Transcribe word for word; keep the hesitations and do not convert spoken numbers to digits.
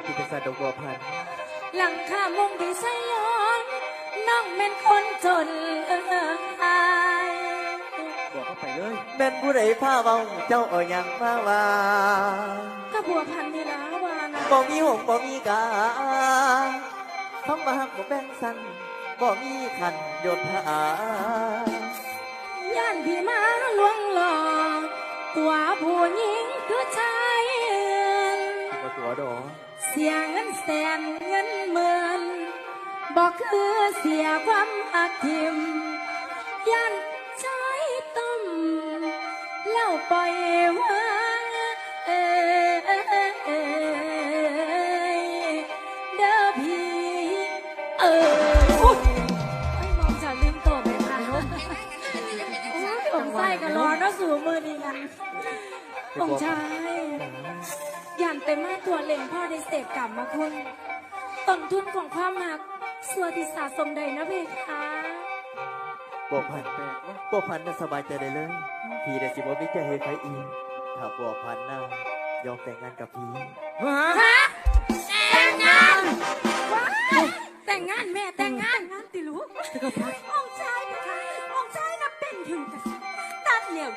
เป็นจังซั่นดอกบัวพันธุ์ หลังคามุงที่ไซยอน น้องแม่นคนจนเอออาย บอกเข้าไปเลย แม่นผู้ใดพาเว้า เจ้าเอาหยังมาว่า ก็บัวพันธุ์นี่ล่ะว่านะ บ่มีหงบ่มีกา คำว่าฮักบ่แบ่งชั้น บ่มีขั้นยศถา ย่านพี่มาลวงหลอก ตัวผู้หญิงคือชายอื่น บ่ตัวดอก เสียเงินแสนเงินหมื่น บอกคือเสียความหักทิ่ม ย่านชายต้ม แล้วปล่อยว่าง เออ เด้อพี่ เออ โอ๊ย โอ๊ย มองจะลืมตัวไหมคะ โอ๊ย องค์ชายก็รอเนาะสู่มื้อนี้นะ องค์ชาย ย่านแต่มาตัวเล่งพ่อได้เสพกามคุณ ต้นทุนของความฮัก ชั่วที่สะสมได้นะเพคะ บัวพันธุ์ บัวพันธุ์น่ะสบายใจได้เลย พี่น่ะสิบ่มีใจให้ใครอีก ถ้าบัวพันธุ์น่ะยอมแต่งงานกับพี่ ฮะ ฮะ แต่งงาน ว้าย แต่งงานแม่แต่งงาน งานติลูก องค์ชายเพคะ องค์ชายน่ะเป็นถึงกษัตริย์ ตัดเหนี่ยว